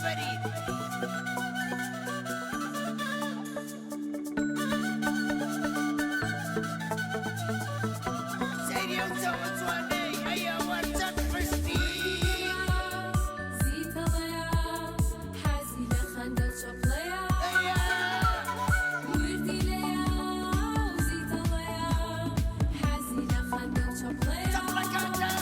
ئافەرین. سەیری ئەو چاوە جوانەی ئەی هاوار چەند حوشتی. زیتەڵەیە حەزی لە خەندە و چەپڵەیە ئەیە. وردیلەیە و زیتەڵەیە حەزی لە خەندە و چەپڵەیە. چەپڵەکانتان.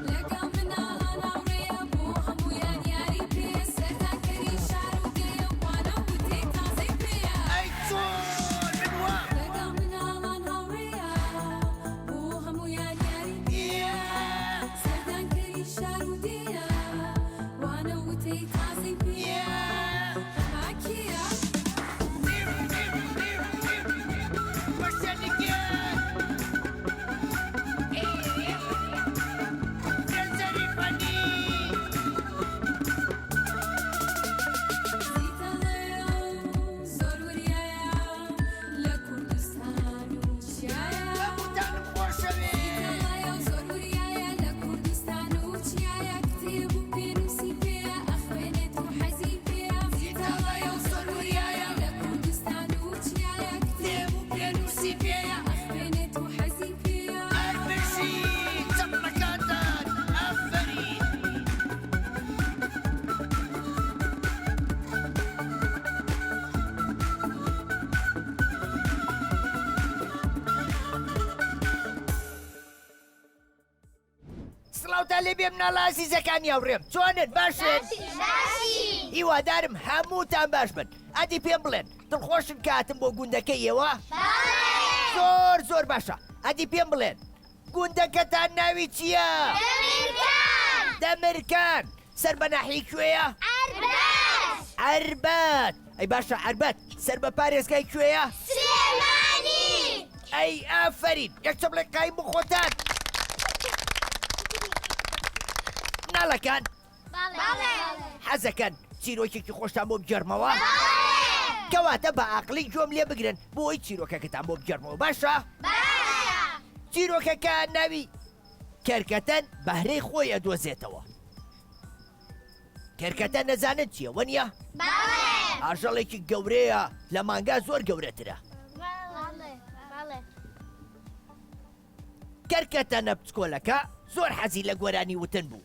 لەگەڵ مناڵان هاوڕێیە بۆ هەموویان یاری پێیە سەردانکەری شار و دێیە وانە و وتەی تازەی پێیە. ئەی چۆن من وام. لەگەڵ مناڵان هاوڕێیە بۆ هەموویان یاری پێیە سەردانکەری شار و دێیە وانە و وتەی تازەی پێیە ئەمە کێیە؟ زیتەڵەیە و زۆر وریایە لە کوردستان و چیایە. زیتەڵەیە و زۆر وریایە لە کوردستان و چیایە کتێب و پێنووسی پێیە ئەخوێنێت و حەزی پێیە. زیتەڵەیە و زۆر وریایە لە کوردستان و چیایە کتێب و پێنووسی پێیە ئەخوێنێت و حەزی پێیە. هەر بژی چەپڵەکانتان ئافەرین. سڵاوتان لێ بێ مناڵە ئازیزەکانی هاوڕێم چۆنن باشن؟ باشین. هیوادارم هەمووتان باش بن ئەدی پێم بڵێن دڵخۆشن کە هاتم بۆ گوندەکەی ئێوە؟ بەڵێ. زۆر زۆر باشە ئەدی پێم بڵێن گوندەکەتان ناوی چییە؟ دەمرکان. دەمرکان سەر بە ناحیەی کوێیە؟ عەربەت. عەربەت ئەی باشە عەربەت سەر بە پارێزگای کوێیە؟ سلێمانی. ئەی ئافەرین یەک چەپڵێک قایم بۆ خۆتان. مناڵەکان بەڵێ. حەزەکەن چیرۆکێکی خۆشتان بۆ بگێڕمەوە؟ کەواتە بە ئاقلی گوێم لێ بگرن بۆ ئەوەی چیرۆکەکەتان بۆ بگێڕمەوە باشە؟ باشە. چیرۆکەکە ناوی کەرکەتەن بەهرەی خۆی ئەدۆزێتەوە. کەرکەتە نەزانن چییە وەنیە؟ بەڵێ. ئاژەڵێکی گەورەیە لە مانگا زۆر گەورەترە. بەڵێ بەڵێ. کەرکەتەنە بچکۆلەکە زۆر حەزی لە گۆرانی وتن بوو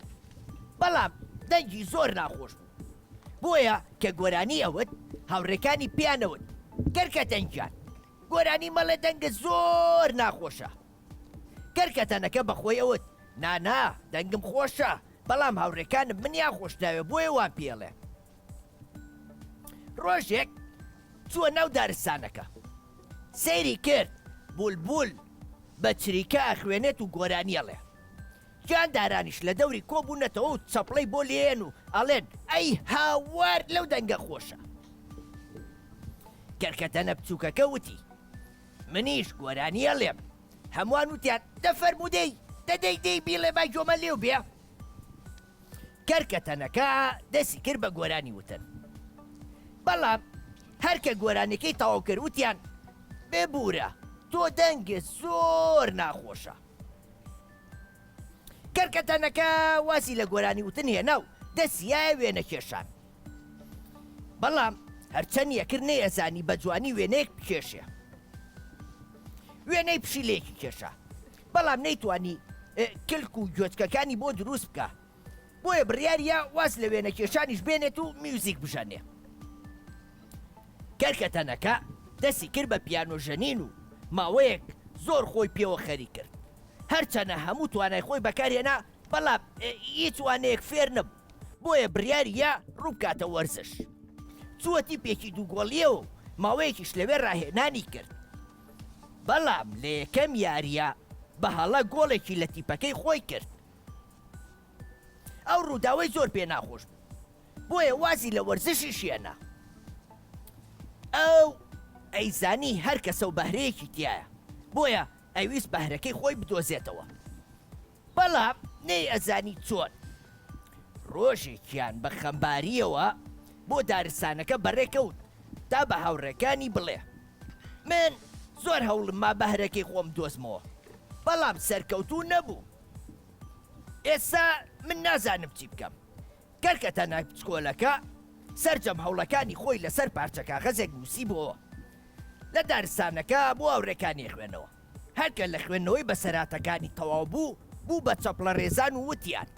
بەڵام دەنگی زۆر ناخۆش بوو بۆیە کە گۆرانی ئەوت هاوڕێکانی پیانەوت کەرکەتەن گیان گۆرانی مەڵێ دەنگت زۆر ناخۆشە کەرکەتەنەکە بەخۆی ئەوت نانا دەنگم خۆشە بەڵام هاوڕێکانم منیان خۆشناوێ بۆیە وام پێڵێ. ڕۆژێک چووە ناو دارستانەکە سەیری کرد بولبول بە چریکە ئەخوێنێت و گۆرانی ئەڵێ. گیاندارانیش لە دەوری کۆبوونەتەوە و چەپڵەی بۆ لێیەن و ئەڵێن ئەی هاوار لەو دەنگە خۆشە. کەرکەدەنە بچووکەکە وتی منیش گۆرانی ئەڵێم. هەمووان وتیان دە فەرموو دەی، دە دەی دەی بیڵێ با گۆمە لێو بێ. کەرکەتەنەکە دەستی کرد بە گۆرانی وتن. بەڵام هەر کە گۆرانیەکەی تەواو کرد وتیان ببورە تۆ دەنگت زۆر ناخۆشە. کەرکەتەنەکە وازی لە گۆرانی وتن هێنا و دەستی یایە وێنەکێشان. بەڵام هەرچەند یەکر نەیەزانی بە جوانی وێنەیەک بکێشێ. وێنەی پشیلەیەکی کێشا، بەڵام نەیتوانی کلک و گوێچکەکانی بۆ دروست بکا، بۆیە بڕیاریا واز لە وێنەکێشانیش بێنێت و میوزیک بژەنێ. کەرکەتەنەکە دەستی کرد بە پیانۆ ژەنین و ماوەیەک زۆر خۆی پێوە خەریک کرد. هەرچەنە هەموو توانای خۆی بەکارهێنا، بەڵام هیچ وانەیەک فێر نەبوو، بۆیە بڕیاری یا ڕووبکاتە وەرزش. چووە تیپێکی دووگۆڵییەوە و ماوەیەکیش لەوێ ڕاهێنانی کرد. بەڵام لە یەکەم یارییە بە هەڵە گۆڵێکی لە تیپەکەی خۆی کرد. ئەو ڕووداوەی زۆر پێ ناخۆش بوو، بۆیە وازی لە وەرزشیش هێنا. ئەو ئەیزانی هەر کەسە و بەهرەیەکی تیایە، بۆیە ئەیویست بەهرەکەی خۆی بدۆزێتەوە. بەڵام نەیئەزانی چۆن. ڕۆژێکیان بە خەمبارییەوە بۆ دارستانەکە بەڕێکەوت تا بە هاوڕێکانی بڵێ، من. زۆر هەوڵم ما بەهرەکەی خۆم دۆزمەوە بەڵام سەرکەوتوو نەبووم. ئێستا من نازانم چی بکەم. کەرکەتەنە بچکۆلەکە سەرجەم هەوڵەکانی خۆی لەسەر پارچە کاغەزێک نووسیبۆوە. لە دارستانەکە بۆ هاوڕێکانی خوێنەوە. هەر کە لە خوێندنەوەی بەسەرهاتەکانی تەواو بوو، بوو بە چەپڵەڕێزان و وتیان،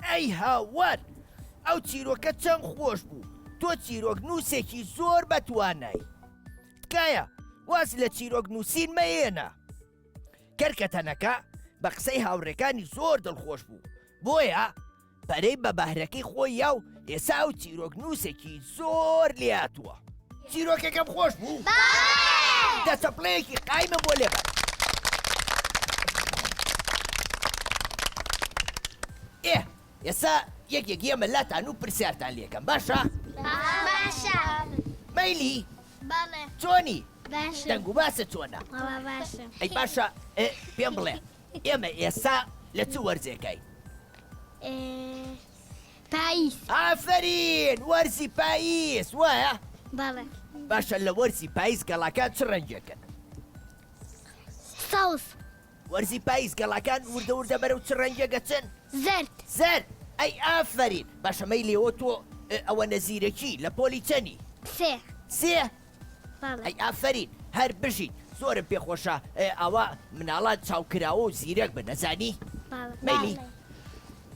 ئەی هاوار! ئەو چیرۆکە چەند خۆش بوو! تۆ چیرۆکنووسێکی زۆر بەتوانای. تکایە واز لە چیرۆک نووسین مەیێنە. کەرکەتەنەکە بە قسەی هاوڕێکانی زۆر دڵخۆش بوو، بۆیە پەرەی بە بەهرەکەی خۆی یا و ئێسا ئەو چیرۆک نووسێکی زۆر لێهاتووە. چیرۆکەکەم خۆش بوو؟ دە چەپڵەیەکی قایمم بۆ لێبە. ئێ ئێسا یەکێک ئێمە لاتان و پرسیارتان لێکەم باشە؟ باشە. مەیلی بەڵێ. چۆنی؟ باشم. دەنگ و باسە چۆنە؟ وەڵا باشم. ئەی باشە پێم بڵێ ئێمە ئێسا لە چ وەرزێکای؟ پاییز. ئافەرین وەرزی پاییز وایە؟ بەڵێ. باشە لە وەرزی پاییز گەڵاکان چ ڕەنگێکن؟ سەوز. وەرزی پاییز گەڵاکان وردە وردە بەرەو چ ڕەنگێک ئەچن؟ زەرد. زەرد ئەی ئافەرین باشە مەیلێوە تۆ ئەوەنە زیرەکی لە پۆلی چەنی؟ سێ. سێ؟ بەڵێ. ئەی ئافەرین هەر بژیت زۆرم پێ خۆشە ئاوا مناڵان چاوکراوە و زیرەک بن ئەزانی؟ بەڵێ. مەیلی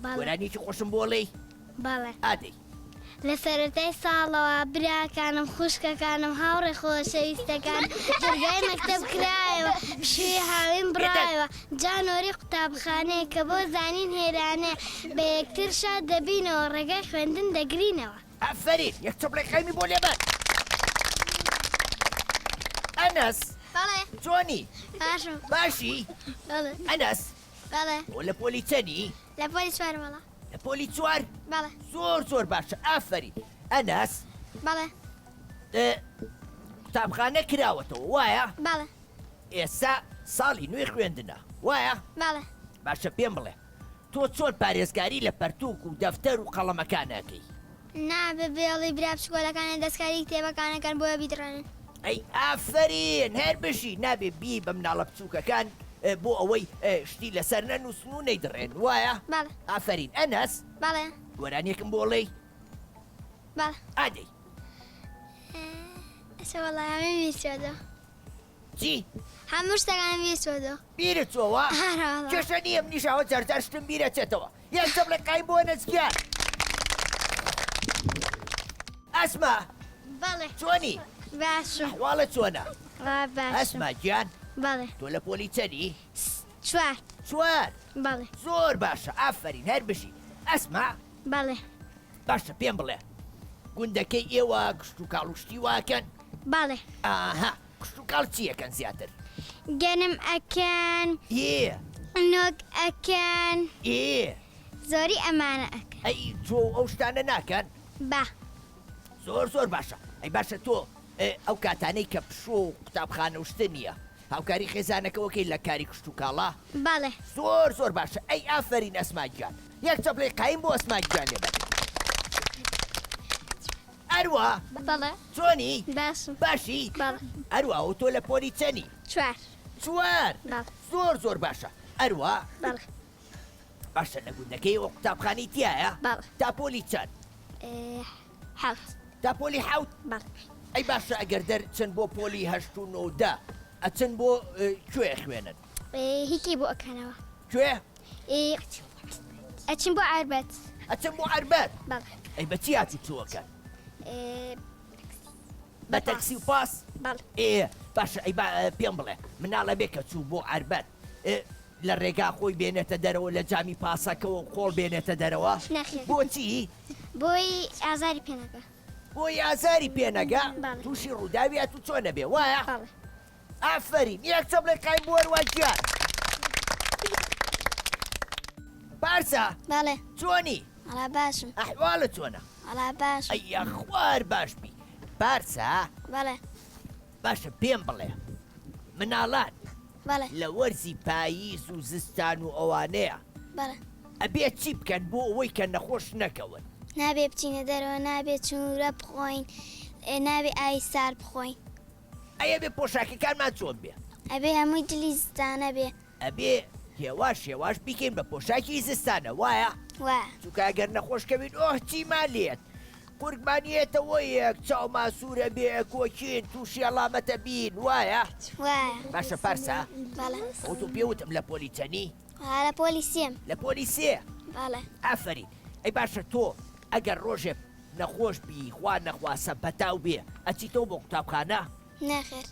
بەڵێ. گۆرانیەکی خۆشم بۆ ئەڵێی؟ بەڵێ. ئادەی. لە سەرەتای ساڵەوە براکانم، خوشکەکانم، هاوڕێ خۆشەویستەکان، دەرگای مەکتەب کرایەوە، پشووی هاوین بڕایەوە، جا نۆرەی قوتابخانەیە کە بۆ زانین هێرانەیە، بە یەکتر شاد دەبینەوە، ڕێگای خوێندن دەگرینەوە. ئافەرین یەک چەپڵەی قایمی بۆ لێبەن. ئەنەس. بەڵێ. چۆنی؟ باشم. باشی؟ بەڵێ. ئەنەس. بەڵێ. تۆ لە پۆلی چەنی؟ لە پۆلی چوارم وەڵا. لە پۆلی چوار؟ بەڵێ. زۆر زۆر باشە ئافەرین. ئەنەس. بەڵێ. قوتابخانە کراوەتەوە وایە؟ بەڵێ. ئێستا ساڵی نوێی خوێندنە وایە؟ بەڵێ. باشە پێم بڵێ تۆ چۆن پارێزگاری لە پەرتووک و دەفتەر و قەڵەمەکان ئەکەی؟ نابێ بێڵی برا بچکۆلەکانت دەستکاری کتێبەکان ئەکەن بۆیە بیدڕێنن. ئەی ئافەرین هەر بژی نابێ بیەی بە مناڵە بچووکەکان بۆ ئەوەی شتی لەسەر نەنووسن و نەیدڕێن وایە؟ بەڵێ. ئافەرین ئەنەس. بەڵێ. گۆرانیەکم بۆ ئەڵێی؟ بەڵێ. ئادەی. ئەچە وەڵا هەمووی بیر چۆتەوە. چی؟ هەموو شتەکانم بیر چۆتەوە. بیرت چۆوە؟ ئارە وەڵا. کێشە نییە منیش ئاوا جار جار شتم بیر ئەچێتەوە. یان چەپڵێک قایم بۆ ئەنەس گیان. ئەسما. بەڵێ. چۆنی؟ باشم. ئەحواڵت چۆنە؟ وا باشم. ئەسما گیان. بەڵێ. تۆ لە پۆلی چەنی؟ چوار. چوار؟ بەڵێ. زۆر باشە ئافەرین هەر بژی. ئەسما. بەڵێ. باشە پێم بڵێ گوندەکەی ئێوە کشتوکاڵ و شتی واکەن؟ بەڵێ. ئاها کشتوکاڵ چی ئەکەن زیاتر؟ گەنم ئەکەن. ئێ. نۆک ئەکەن. ئێ. زۆری ئەمانە ئەکەن. ئەی جۆ و ئەو شتانە ناکەن؟ با. زۆر زۆر باشە ئەی باشە تۆ ئەو کاتانەی کە پشوو و قوتابخانە و شتە نییە هاوکاری خێزانەکەوەکەی لە کاری کشتوکاڵا؟ بەڵێ. زۆر زۆر باشە ئەی ئافەرین ئەسما گیان یەک چەپڵەی قایم بۆ ئەسما گیان لێ بەرێ. ئەروا. بەڵێ. چۆنی؟ باشم. باشی؟ بەڵێ. ئەروا و تۆ لە پۆلی چەنی؟ چوار. چوار؟ بەڵێ. زۆر زۆر باشە ئەروا. بەڵێ. باشە لە گوندەکەی ئەوە قوتابخانەی تیایە؟ بەڵێ. تا پۆلی چەند؟ حەوت. تا پۆلی حەوت؟ بەڵێ. ئەی باشە ئەگەر دەرچن بۆ پۆلی هەشت و نۆ و دە ئەچن بۆ کوێ ئەخوێنن؟ هیکی بۆ ئەکەنەوە. کوێ؟ ئەچن بۆ عەربەت. ئەچن بۆ عەربەت؟ بەڵێ. ئەی بە چی هاتوچۆ ئەکەن؟ بە تەکسی و پاس؟ بەڵێ. ئێ باشە ئەی با پێم بڵێ مناڵە بێ کە چوو بۆ عەربەت لە ڕێگا خۆی بێنێتە دەرەوە لە جامی پاسەکەوە و قۆڵ بێنێتە دەرەوە؟ نەخێر. بۆچی؟ بۆی ئازاری پێ نەگا. بۆی ئازاری پێ نەگا؟ بەڵێ. تووشی ڕووداوی هاتوچۆ نەبێ وایە؟ بەڵێ. ئافەرین یەک چەپڵەی قایم بۆ هەروا گیان. پارسا. بەڵێ. چۆنی؟ وەڵا باشم. ئەحواڵت چۆنە؟ وەڵا باشم. ئەی یاخوار باش بی. پارسا. بەڵێ. باشە پێم بڵێ مناڵان بەڵێ. لە وەرزی پاییز و زستان و ئەوانەیە بەڵێ. ئەبێ چی بکەن بۆ ئەوەی کە نەخۆش نەکەون؟ نابێ بچینە دەرەوە، نابێ چوورە بخۆین، نابێ ئاوی سارد بخۆین. ئەی ئەبێ پۆشاکەکانمان چۆن بێ؟ ئەبێ هەمووی جلی زستانە بێ. ئەبێ هێواش هێواش بیکەین بە پۆشاکی زستانە وایە؟ وایە. چونکە ئەگەر نەخۆش کەوین ئۆه چیمان لێت قورگمان یەتەوە یەک چاومان سوورە بێ کۆکین تووشی هەڵامەتە بین وایە؟ وایە. باشە پارسا بەڵێ. ئەوە تۆ پێ وتم لە پۆلی چەنی؟ ها لە پۆلی سێم. لە پۆلی سێ؟ بەڵێ. ئافەرین ئەی باشە تۆ ئەگەر ڕۆژێ نەخۆش بی خوا نەخواسە پەتاو بێ ئەچیتەوە بۆ قوتابخانە؟ نەخێر.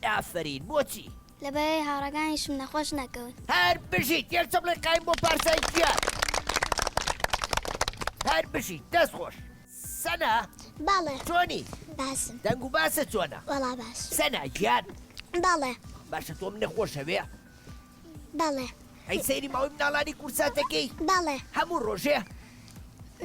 ئافەرین بۆچی؟ لەبەرئەوەی هاوڕێکانیشم نەخۆش نەکەون. هەر بژیت یەک چەپڵەی قایم بۆ پارسای گیان. هەر بژیت دەست خۆش. سەنا بەڵێ. چۆنی؟ باشم. دەنگ و باست چۆنە؟ وەڵا باش. سەنا گیان. بەڵێ. باشە تۆ منە خۆشەوێ؟ بەڵێ. ئەی سەیری ماوەی مناڵانی کورسات دەکەی؟ بەڵێ. هەموو ڕۆژێ؟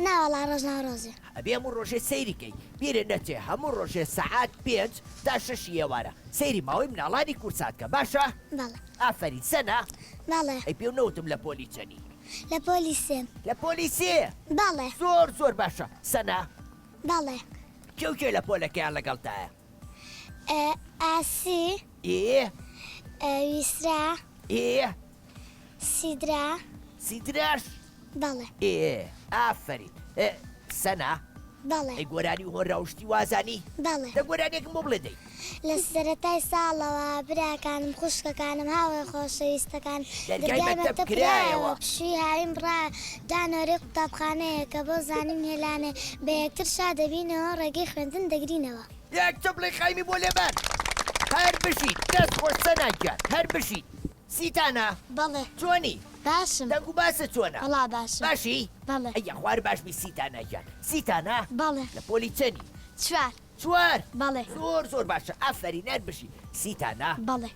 نا وەڵا ڕۆژ نا ڕۆژێ. ئەبێ هەموو ڕۆژێ سەیری کەی بیرت نەچێ هەموو ڕۆژێ سەعات پێنج تا شەشی ئێوارە سەیری ماوەی مناڵانی کورسات کە باشە؟ بەڵێ. ئافەرین سەنا. بەڵێ. ئەی پێو نەوتم لە پۆلی چەنی؟ لە پۆلی سێم. لە پۆلی سێ؟ بەڵێ. زۆر زۆر باشە سەنا. بەڵێ. کێ و کێ لە پۆلەکەیان لەگەڵتایە؟ ئاسی. ئێ. ویسرا. ئێ. سیدرا. سیدراش؟ بەڵێ. ئێ ئافەرین. ئێ سەنا. بەڵێ. ئەی گۆرانی و هۆنراوە شتی وازانی؟ بەڵێ. دە گۆرانیەکم بۆ بڵێ دەی. لە سەرەتای ساڵەوە براکانم خوشکەکانم هاوڕێ خۆشەویستەکانم دەرگای مەکتەب کرایەوە پشووی هاوین بڕایە جا نۆرەی قوتابخانەیە کە بۆ زانین هێلانەیە بە یەکتر شاد دەبینەوە ڕێگەی خوێندن دەگرینەوە. یەک چەپڵەی قایمی بۆ لێبان. هەر بژیت دەست خۆش سەنا گیان هەر بژیت. سیتانا. بەڵێ. چۆنی؟ باشم. دەنگ و باست چۆنە؟ وەڵا باشم. باشی؟ بەڵێ. ئەی یاخوا هەر باش بی سیتانا گیان. سیتانا؟ بەڵێ. لە پۆلی چەنی؟ چوار. چوار؟ بەڵێ. زۆر زۆر باشە ئافەرین هەر بژی. سیتانا؟ بەڵێ.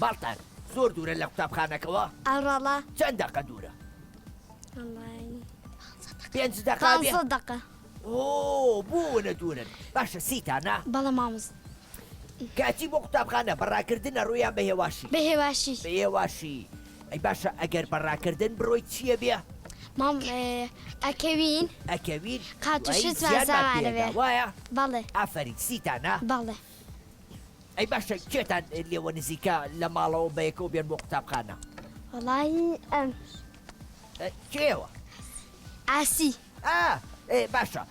ماڵتان زۆر دوورە لە قوتابخانەکەوە؟ ئەڕەڵا. چەند دەقە دوورە؟ وەڵای پێنج دەقە بێ؟ پانزە دەقە. ئۆ بۆ ئەوەنە دوورن. باشە سیتانا؟ بەڵێ مامۆستا. کاچی بۆ قوتابخانە بە ڕاکردن ئەڕۆی یان بە هێواشی؟ بە هێواشی. بە هێواشی. ئەی باشە ئەگەر بە ڕاکردن بڕۆی چییە بێ؟ مام ئەکەوین. ئەکەوین. قات و دوایی شتمان زیانمان زامان پێ ئەبێ. ئەگا وایە؟ بەڵێ. ئافەرین سیتانە؟ بەڵێ. ئەی باشە کێتان لێوە نزیکە لە ماڵەوە بەیەکەوە بێن بۆ قوتابخانە؟ وەڵایی ئەم. کێوە؟ ئاسی. ئا باشە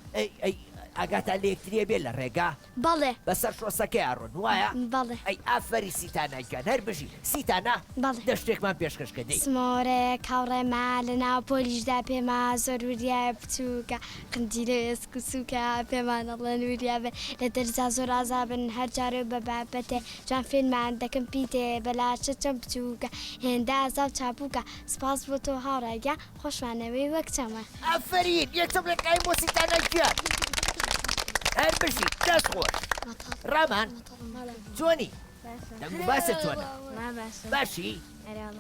ئەی ئاگاتان لە یەکتریە بێ لە ڕێگا؟ بەڵێ. بەسەر شۆسەکەیا ڕۆن وایە؟ بەڵێ. ئەی ئافەری سیتانا گیان هەر بژی. سیتانا بەڵێ. دە شتێکمان پێشکەش کە دەی. سمۆرەیەک هاوڕێمە لە ناو پۆلیشدا پێما زۆر وریایە بچووکە قنجیلە و ئێسک و سووکە پێمان ئەڵێن وریا بن لە دەرسا زۆر ئازا بن هەر جارێ و بە بابەتێ جوان فێرمان دەکەن پیتێ بە لاچە چەند بچووکە هێندە ئازا و چاپووکە سپاس بۆ تۆ هاوڕێ گیان خۆشمان ئەوێی وەک چەمەن. ئافەرین یەک چەپڵەی قایم بۆ سیتانا گیان هەر بژی دەست خۆش ڕامان چۆنی دەنگ و باست چۆنە باشی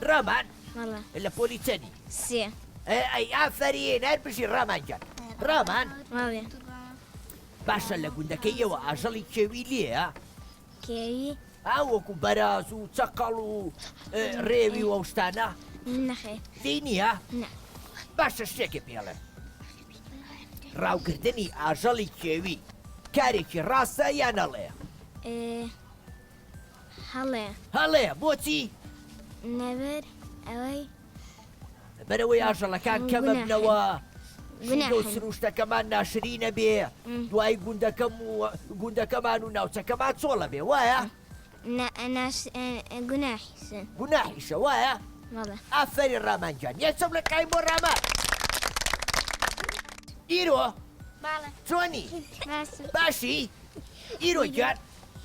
ڕامان لە پۆلی چەنی سێ ئەی ئافەرین هەر بژی ڕامان گیان ڕامان باشە لە گوندەکەی ئێوە ئاژەڵی کێوی لێیە کێوی ئا وەکو بەراز و چەقەڵ و ڕێوی و ئەو شتانە؟ نەخێر. لێی نییە؟ نا. باشە شتێکت پێڵێم. ڕاوکردنی ئاژەڵی کێوی کارێکی ڕاستە یان هەڵەیە؟ هەڵەیە. هەڵەیە، بۆچی؟ لەبەر ئەوەی. لەبەرئەوەی ئاژەڵەکان کەمەبنەوە، ژینگە و سروشتەکەمان ناشرینە بێ، دوایی گوندەکەم و گوندەکەمان و ناوچەکەمان چۆڵە بێ، وایە؟ گوناحیشە. گوناحیشە، وایە؟ بەڵێ. ئافەرین ڕامان گیان، یەک چەپڵە قایم بۆ ڕامان. ئیرۆ. بەڵێ. چۆنی؟ باشم. باشی؟ ئیرۆ گیان.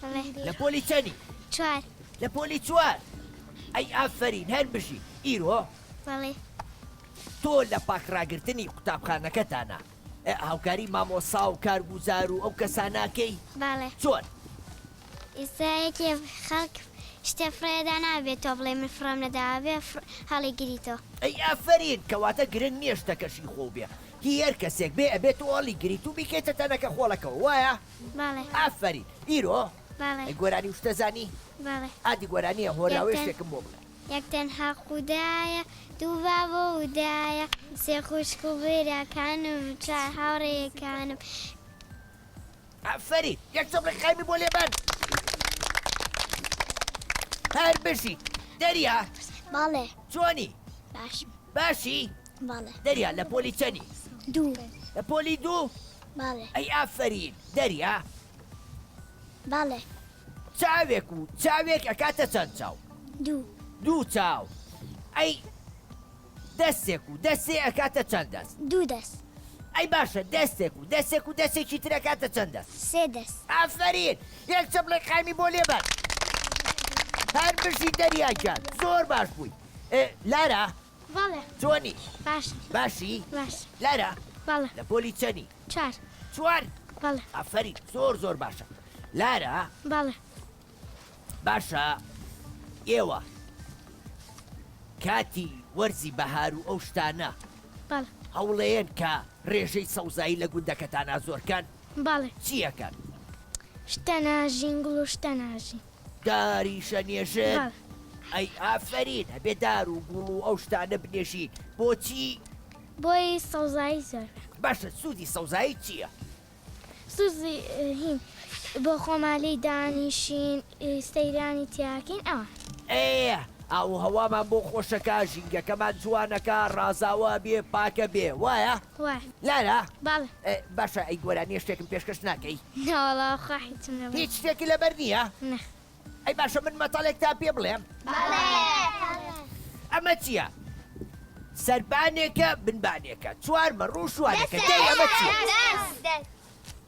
بەڵێ. لە پۆلی چەنی؟ چوار. لە پۆلی چوار؟ ئەی ئافەرین هەر بژی. ئیرۆ. بەڵێ. تۆ لە پاکڕاگرتنی قوتابخانەکەتانا هاوکاری مامۆسا و کارگوزار و ئەو کەسانە ئەکەی؟ بەڵێ. چۆن؟ ئێستا یەکێ خەڵک شتێ فڕێدا نابێ تۆ بڵێی من فڕێم نەداوە بێ هەڵیگریتەوە. ئەی ئافەرین کەواتە گرنگ نیە شتەکەشی خۆو بێ هی هەر کەسێک بێ ئەبێ تۆ هەڵیگریت و بیکەیتە تەنەکە خۆڵەکەوە وایە؟ بەڵێ. ئافەرین ئیرۆ. بەڵێ. ئەی گۆرانی و شتە زانی؟ بەڵێ. ئادی گۆرانیە هۆنراوەی شتێکم بۆ بڵێ. یەک تەنها خودایە، دوو بابە و دایە، سێ خوشک و براکانم، چوار هاوڕێیەکانم. ئافەرین یەک چەپڵەی قایمی بۆ لێبەن. هەر بژیت. دەریا. بەڵێ. چۆنی؟ باشم. باشی؟ بەڵێ. دەریا لە پۆلی چەنی؟ دوو. لە پۆلی دوو؟ بەڵێ. ئەی ئافەرین. دەریا. بەڵێ. چاوێک و چاوێک ئەکاتە چەند چاو؟ دوو. دوو چاو. ئەی دەستێک و دەستێ ئەکاتە چەند دەست؟ دوو دەست. ئەی باشە دەستێک و دەستێک و دەستێکی تر ئەکاتە چەند دەست؟ سێ دەست. ئافەرین یەک چەپڵەی قایمی بۆ لێبەن. هەر بژی دەریا گیان زۆر باش بووی. لارا بەڵێ. چۆنی؟ باشم. باشی؟ باش. لارا بەڵێ. لە پۆلی چەنی؟ چوار. چوار؟ بەڵێ. ئافەرین زۆر زۆر باشە. لارا بەڵێ. باشە ئێوە کاتی وەرزی بەهار و ئەو شتانە بەڵێ. هەوڵەیەن کە ڕێژەی سەوزایی لە گوندەکەتانا زۆر کەن؟ بەڵێ. چی ئەکەن؟ شتە ناژین گوڵ و شتە ناژین. داریشە نێژن؟ بەڵێ. ئەی ئافەرین ئەبێ دار و گوڵ و ئەو شتانە بنێژین بۆچی؟ بۆی سەوزایی زۆر بێ. باشە سوودی سەوزایی چییە؟ سوزی هین بۆ خۆمان لێی دانیشین سەیرانی تیاکەین ئەوان. ئێ ئاو و هەوامان بۆ خۆشەکا ژینگەکەمان جوانەکا ڕازاوە بێ پاکە بێ وایە؟ وایە. لارا بەڵێ. باشە ئەی گۆرانیە شتێکم پێشکەش ناکەی؟ نەوەڵا بەخوا هیچم لەبەر. هیچ شتێکی لەبەر نییە؟ نا. ئەی باشە من مەتەڵێکتان پێ بڵێم؟ بەڵێ. ئەمە چییە؟ سەربانێکە بنبانێکە چوار مەڕ و شوانێکە دەی ئەمە چییە؟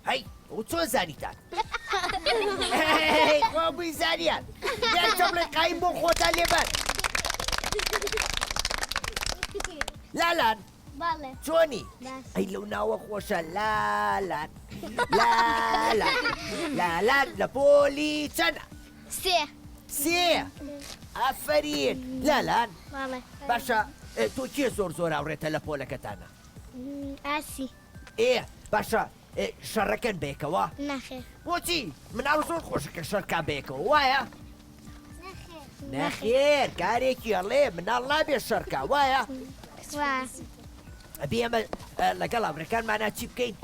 هەی و چۆن زانیتان؟ هەی خۆ بووی زانیان یان چەپڵەی قایم بۆ خۆتان لێبەن لالان بەڵێ. چۆنی؟ باش. ئەی لەو ناوە خۆشە لالان لالان لالان لە پۆلی چەنە؟ سێ. سێ ئافەرین لالان بەڵێ. باشە تۆ کێ زۆر زۆر هاوڕێتە لە پۆلەکەتانە؟ ئاسی. ئێ باشە شەڕەکەن بەیەکەوە؟ نەخێر. بۆچی؟ مناڵ زۆر خۆشە کە شەڕکا بەیەکەوە وایە؟ نەخێر کارێکی ئەڵێ مناڵ نابێ شەڕکا وایە؟ ئەبێ ئەمە لەگەڵ هاوڕێکانمانا چی بکەین؟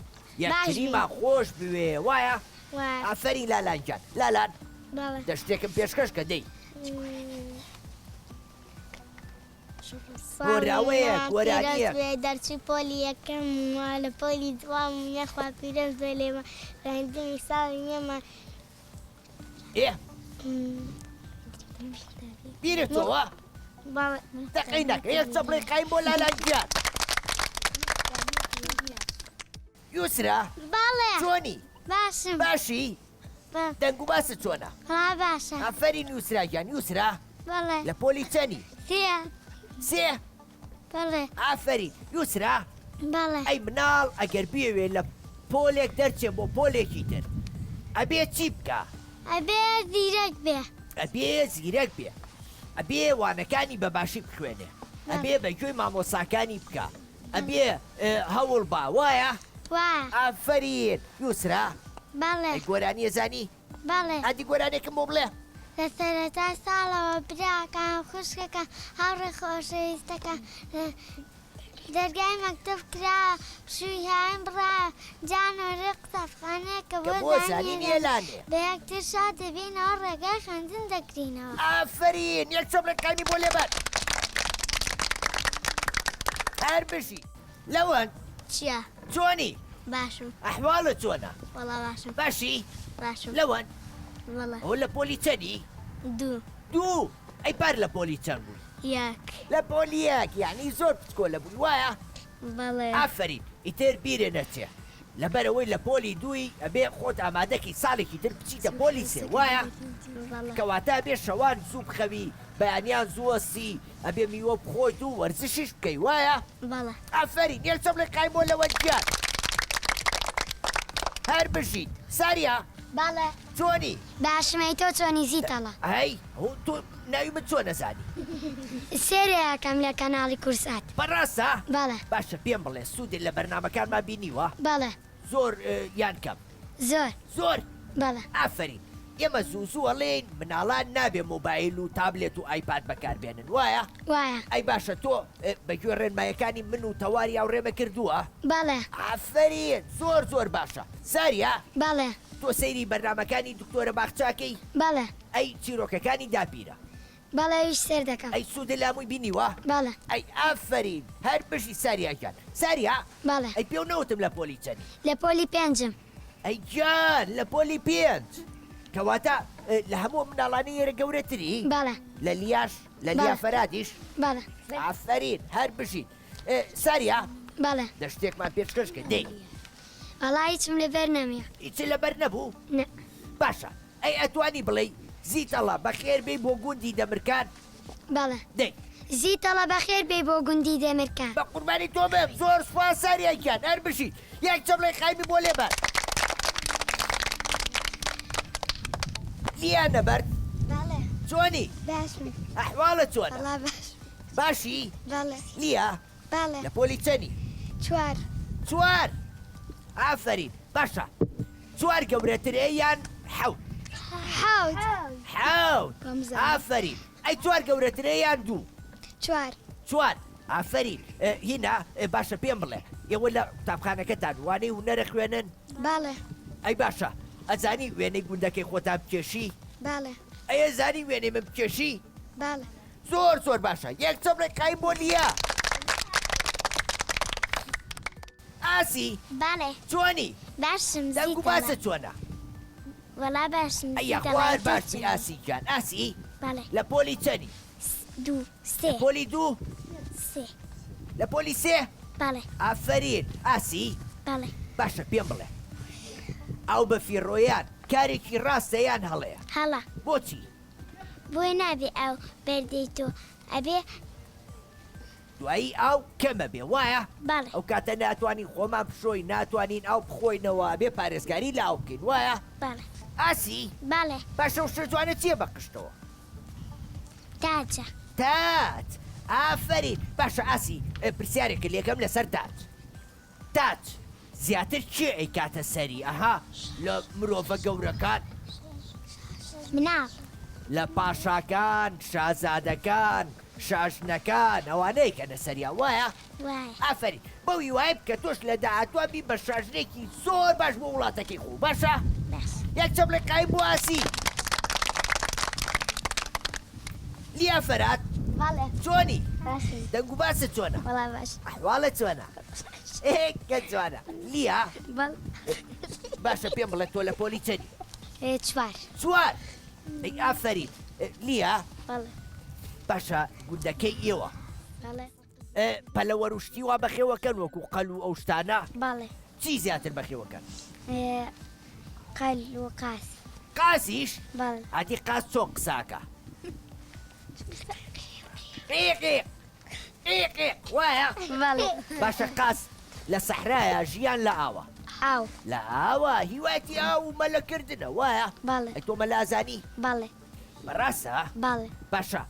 یەکتریمان خۆش بوێ وایە؟ ئافەرین لالان گیان لالان دە شتێکم پێشکەش کە دەی گۆراوەیەک گۆرانیەک دەرچووی پۆلی یەکەم وا لە پۆلی دوام یاخوا پیرۆز بێ لێمە خوێندنی ساڵی نوێمان ئێ بیرتەوە تەقەی نەکە یەک چەپڵەی قایم بۆ لالان گیان یوسرا بەڵێ چۆنی باشم باشی دەنگ و باست چۆنە ها باشە ئافەرین یوسرا گیان یوسرا بەڵێ لە پۆلی چەنی سێ سێ بەڵێ ئافەرین یوسرا بەڵێ ئەی مناڵ ئەگەر بیەوێ لە پۆلێک دەرچێ بۆ پۆلێکی تر ئەبێ چی بکا؟ ئەبێ زیرەک بێ. ئەبێ زیرەک بێ ئەبێ وانەکانی بە باشی بخوێنێ ئەبێ بە گوێی مامۆساکانی بکا ئەبێ هەوڵ با وایە؟ وایە. ئافەرین یوسرا. بەڵێ. ئەی گۆرانی ئەزانی؟ بەڵێ. ئەدی گۆرانێکم بۆ بڵێ. لە سەرەتای ساڵەوە براکان، خوشکەکان، هاوڕێ خۆشەویستەکان، دەرگای مەکتەب کراوە، پشووی هاوین بڕاوە، جا نۆرەی قوتابخانەیە کە کە بۆ بۆ زانینی زانینی ئێلانێ. ئێلانێ. بە یەکتر شاد دەبینەوە، ڕێگای خوێندن دەگرینەوە. ئافەرین یەک چەپڵەی قایمی بۆ لێبەن. هەر بژی. لەوەند. چیە؟ چۆنی؟ باشم. ئەحواڵت چۆنە؟ وەڵا باشم. باشی؟ باشم. لەوەند؟ بەڵێ. ئەوە لە پۆلی چەنی؟ دوو. دوو؟ ئەی پار لە پۆلی چەند بووی؟ یەک. لە پۆلی یەک یانی زۆر بچکۆلە بووی وایە؟ بەڵێ. ئافەرین ئیتر بیرێ نەچێ لەبەرئەوەی لە پۆلی دووی ئەبێ خۆت ئامادەکی ساڵێکی تر بچیتە پۆلی سێ وایە؟ بەڵێ. کەواتە ئەبێ شەوان زوو بخەوی بەیانیان زوو هەستی ئەبێ میوە بخۆیت و وەرزشیش بکەی وایە؟ بەڵێ. ئافەرین یەک چەپڵەی قایم بۆ لەوەند گیان هەر بژیت ساریا. بەڵێ. چۆنی؟ باشم ئەی تۆ چۆنی زیتەڵە؟ ئەی تۆ ناوی من چۆن ئەزانی؟ سەیرێ ئەکەم لە کەناڵی کورسات. بەڕاستە؟ بەڵێ. باشە پێم بڵێ سوودت لە بەرنامەکانمان بینیوە؟ بەڵێ. زۆر یان کەم؟ زۆر. زۆر؟ بەڵێ. ئافەرین. ئێمە زوو زوو ئەڵێین مناڵان نابێ مۆبایل و تابلێت و ئایپاد بەکار بێنن وایە؟ وایە. ئەی باشە تۆ بە گوێ ڕێنمایەکانی من و تەواری هاوڕێمە کردووە؟ بەڵێ. ئافەرین زۆر زۆر باشە. ساریا؟ بەڵێ. تۆ سەیری بەرنامەکانی دکتۆرە باخچە ئەکەی؟ بەڵێ. ئەی چیرۆکەکانی داپیرە؟ بەڵێ ئەویش سەیر دەکەم. ئەی سوودی لامووی بینیوە؟ بەڵێ. ئەی ئافەرین هەر بژی ساریا گیان. ساریا؟ بەڵێ. ئەی پێو نەوتم لە پۆلی چەنی؟ لە پۆلی پێنجم. ئەی گیان لە پۆلی پێنج. کەواتە لە هەموو مناڵانی ئێرە گەورەتری؟ بەڵێ. لە لیاش؟ لە لیا فەرادیش؟ بەڵێ. ئافەرین هەر بژیت. ساریا؟ بەڵێ. دە شتێکمان پێشکەش کە دەی. وەڵا هیچم لەبەر نەمیە. هیچت لەبەر نەبوو؟ نا. باشە ئەی ئەتوانی بڵێی زیتەڵە بەخێر بێی بۆ گوندی دەمرکان؟ بەڵێ. دەی. زیتەڵە بەخێر بێی بۆ گوندی دەمرکان. بە قوربانی تۆ بم زۆر سوپاس ساریا گیان هەر بژیت. یەک چەپڵەی قایمی بۆ لێبەر. لیا نەبەرد. بەڵێ. چۆنی؟ باشم. ئەحواڵت چۆنە؟ وەڵا باشم. باشی؟ بەڵێ. لیا؟ بەڵێ. لە پۆلی چەنی؟ چوار. چوار! ئافەرین باشە چوار گەورەترە یان حەوت؟ حەوت. حەوت ئافەرین ئەی چوار گەورەترە یان دوو؟ چوار. چوار ئافەرین هینا باشە پێم بڵێ ئێوە لە قوتابخانەکەتان وانەی هونەرە خوێنن؟ بەڵێ. ئەی باشە ئەزانی وێنەی گوندەکەی خۆتان بکێشی؟ بەڵێ. ئەی ئەزانی وێنەی من بکێشی؟ بەڵێ. زۆر زۆر باشە یەک چەپڵەی قایم بۆ لیا. ئاسی. بەڵێ. چۆنی؟ باشم دەنگ و باسە چۆنە؟ وەڵا باشم ئەی یاخوا باشی ئاسی گیان ئاسی بەڵێ. لە پۆلی چەنی؟ دوو سێ. لە پۆلی دوو؟ سێ. لە پۆلی سێ؟ بەڵێ. ئافەرین ئاسی. بەڵێ. باشە پێم بڵێ ئاو بە فیڕۆیان کارێکی ڕاستە یان هەڵەیە؟ هەڵە. بۆچی؟ بۆیە نابێ ئاو بەردەی تۆ ئەبێ. دوایی ئاو کەمە بێ وایە؟ بەڵێ. ئەو کاتە ناتوانین خۆمان بشۆین ناتوانین ئاو بخۆینەوە ئەبێ پارێزگاری لە ئاو بکەین وایە؟ بەڵێ. ئاسی؟ بەڵێ. باشە ئەو شتە جوانە چییە بە قژتەوە؟ تاجە. تاج! ئافەرین باشە ئاسی پرسیارێکت لێکەم لەسەر تاج. تاج زیاتر کێ ئەیکاتە سەری ئەها لە مرۆڤە گەورەکان؟ مناڵ. لە پاشاکان، شازادەکان، شاژنەکان ئەوانە ئەیکەنە سەریان وایە؟ وایە. ئافەرین بەو هیوایە بکە تۆش لە داهاتووا بی بە شاژنێکی زۆر باش بۆ وڵاتەکەی خۆو باشە؟ باش. یەک چەپڵەی قایم بۆ ئاسی. لیا فەرات. بەڵێ. چۆنی؟ باشم. دەنگ و باست چۆنە؟ وەڵا باشم. ئەحواڵت چۆنە؟ ئێ کە جوانە. لیا؟ بەڵێ. باشە پێم بڵێ تۆ لە پۆلی چەنی؟ چوار. چوار! ئەی ئافەرین. لیا؟ بەڵێ. باشە گوندەکەی ئێوە؟ بەڵێ. پەلەوەر و شتی وا بەخێوەکەن وەکو قەل و ئەو شتانە؟ بەڵێ. چی زیاتر بەخێوەکەن؟ قەل و قاز. قازیش؟ بەڵێ. ئەدی قاز چۆن قساکا؟ قیق قیق قیق قیق وایە؟ بەڵێ. باشە قاز لە سەحرایە ژیان لە ئاوە؟ ئاو. لە ئاوە هیوایەتی ئاو و مەلەکردنە وایە؟ بەڵێ. ئەی تۆ مەلە ئەزانی؟ بەڵێ. بەڕاستە؟ بەڵێ. باشە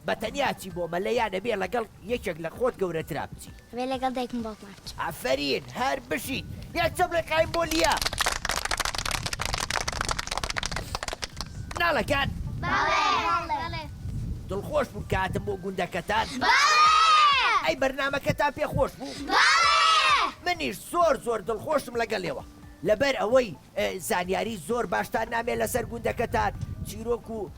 بە تەنیا چی بۆ مەلە یان ئەبێ لەگەڵ یەکێک لە خۆت گەورەترا بچی؟ ئەبێ لەگەڵ دایکم و باوکما بچم. ئافەرین هەر بژیت. یەک چەپڵەی قایم بۆ لیا. مناڵەکان. بەڵێ. دڵخۆش بوون کە هاتم بۆ گوندەکەتان؟ بەڵێ. ئەی بەرنامەکەتان پێ خۆش بوو؟ بەڵێ. منیش زۆر زۆر دڵخۆشم لەگەڵ ئێوە لەبەر ئەوەی زانیاری زۆر باشتان نامێ لەسەر گوندەکەتان چیرۆک و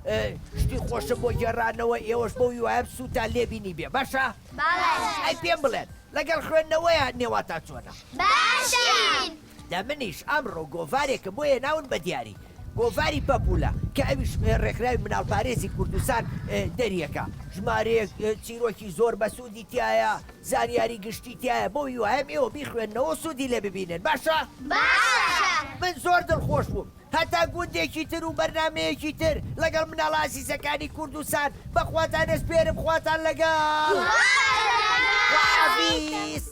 شتی خۆشم بۆ گێڕانەوە ئێوەش بەو هیوایەم سوودتان لێ بینی بێ باشە؟ بەڵێ. ئەی پێم بڵێن لەگەڵ خوێندنەوەیان نێوانتان چۆنە؟ باشین. دە منیش ئەمڕۆ گۆڤارێکم بۆ هێناون بە دیاری گۆڤاری پەپوولە کە ئەویش ڕێکخراوی مناڵپارێزی کوردستان دەریەکا ژمارەیەک چیرۆکی زۆر بەسوودی تیایە زانیاری گشتی تیایە بەو هیوایەم ئێوە بیخوێننەوە و سوودی لێ ببینن باشە؟ باشە. من زۆر دڵخۆش بووم هەتا گوندێکی تر و بەرنامەیەکی تر لەگەڵ مناڵە ئازیزەکانی کوردستان بەخواتان ئەسپێرم خواتان لەگەڵ. خواتان لەگەڵ. خواحافیز.